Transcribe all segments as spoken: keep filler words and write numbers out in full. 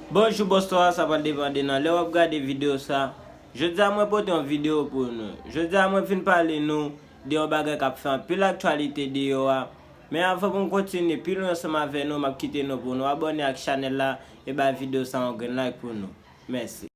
Bonjou, bonswa, sa pral depann de nan lè w ap gade videyo sa. Jodi a mwen pote yon videyo pou nou. Jodi a mwen vin pale nou de yon bagay k ap fè anpil aktyalite deyò a. Men avan pou m kontinye pi lwen ansanm avè nou, m ap kite nou pou nou abòne ak chanèl la e bay videyo sa yon grenn like pou nou. Mèsi.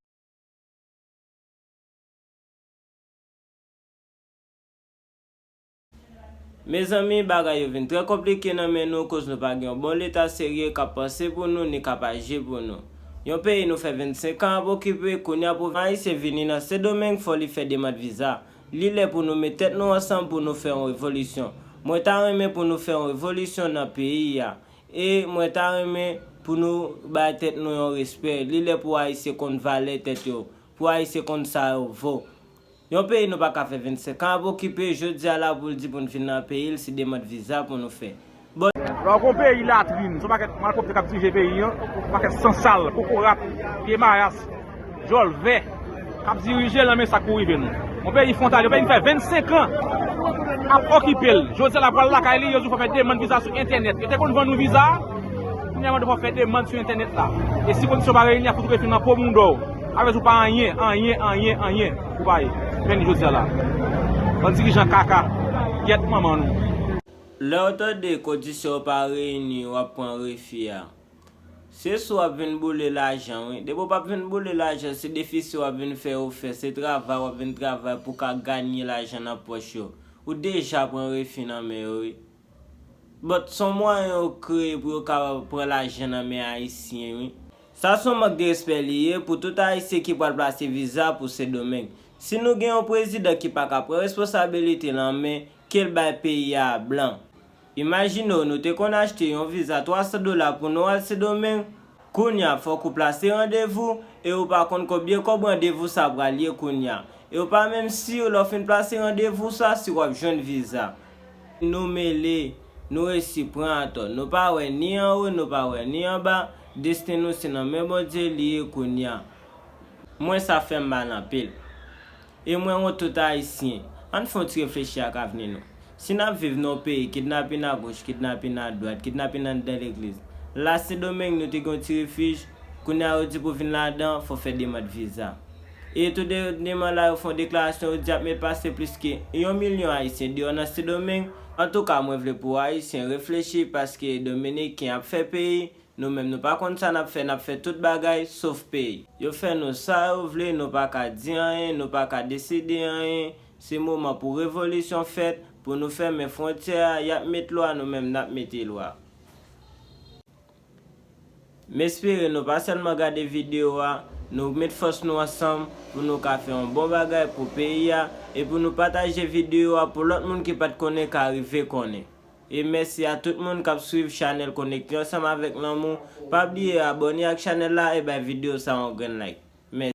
Mezanmi, bagay yo vin trè konplike nan men nou, koz nou pa gen yon bon leta serye k ap panse pou nou ni k ap aji pou nou. Yon peyi nou fè vennsenk an ap okipe, kounye a pou Ayisyen vini nan Sendomeng, fò li fè demann viza. Li lè pou nou met tèt nou ansanm pou nou fè yon revolisyon. Mwen ta renmen pou nou fè yon revolisyon nan peyi a. E mwen ta renmen pou nou bay tèt nou yon respè. Li lè pou Ayisyen konn valè tèt yo, pou Ayisyen konn sa yo vo. Yon peyi nou pa ka fè vennsenk an ap okipe, jodi a la pou l di pou n vin nan peyi l, se demann viza pou nou fè. Bon. Lè w gon peyi latrin, se yon pakèt malpwòpte k ap dirije peyi an, yon pakèt san sal, kokorat, pye mayas, djòl vè, k ap dirije l nan men sa k pou rive nou. Yon peyi fwontalye, yon peyi n fè vennsenk an ap okipe l. Jodi a la pral lakay li, yo di w fò fè demann viza sou entènèt. Yo te konn vann nou viza, kounye a mande fò fè demann sou entènèt la. E si kondisyon pa reyini, a fout refin nan po mouda w. Avè di w pa anyen, anyen, anyen, anyen. Ou pa ye. Men jodi a la. Bann dirijan kaka. Gyèt manman nou. Lè w tande kondisyon yo pa reyini, w ap pran refi a. Se si w ap vin boule lajan, wi. Depi w p ap vin boule lajan, se defisi w ap vin fè yo fè, se travay w ap vin travay pou w ka ganye lajan nan pòch yo. Ou deja pran refi nan men yo, wi. But, se yon mwayen yo kreye pou yo ka pran lajan nan men Ayisyen, wi. Sa se yon mank de respè li ye pou tout Ayisyen ki pral plase viza pou Sendomeng. Si nou gen yon prezidan ki pa ka pran responsabilite l an men, ke l bay peyi a blan. Imajine w, nou te konn achte yon viza twa san dola pou nou al Sendomeng. Kounye a, fòk ou plase randevou, e ou pa konn konbyen kòb randevou sa pral ye kounye a. E ou pa menm si lè w fin plase randevou sa, si w ap jwenn viza. Nou mele, nou resi pran atò. Nou pa wè ni anwo, nou pa wè ni anba. Desten nou se nan men Bondye li ye kounye a. Mwen sa fè m mal anpil. E mwen wont tout Ayisyen. Ann fè yon ti reflechi ak avni nou. Si n ap viv nan yon peyi kidnapin agoch, kidnapin adwat, kidnapin anndan legliz. La Sendomeng nou te gen yon ti refij, kounye a yo di pou vin ladan, fò fè demann viza. E tou dènyèman la yo fè yon deklarasyon, yo di ap met pase plis ke yon milyon Ayisyen deyò nan Sendomeng. Antouka, mwen vle pou Ayisyen reflechi paske Dominiken ap fè peyi. Nou menm, nou pa konn sa n ap fè, n ap fè tout bagay, sof peyi. Yo fè nou sa yo vle, nou pa ka di anyen, nou pa ka deside anyen. Se moman pou revolisyon fèt, pou nou fèmen fwontyè a, y ap met lwa, nou menm n ap mete lwa. M espere nou pa sèlman gade videyo a, nou met fòs nou ansanm pou nou ka fè yon bon bagay pou peyi a, e pou nou pataje videyo a pou lòt moun ki pa t konnen ka rive konnen. E mèsi a tout moun k ap swiv chanèl Konekte Ansanm avèk Lanmou. Pa bliye abòne ak chanèl la e bay videyo sa yon grenn like. Mèsi.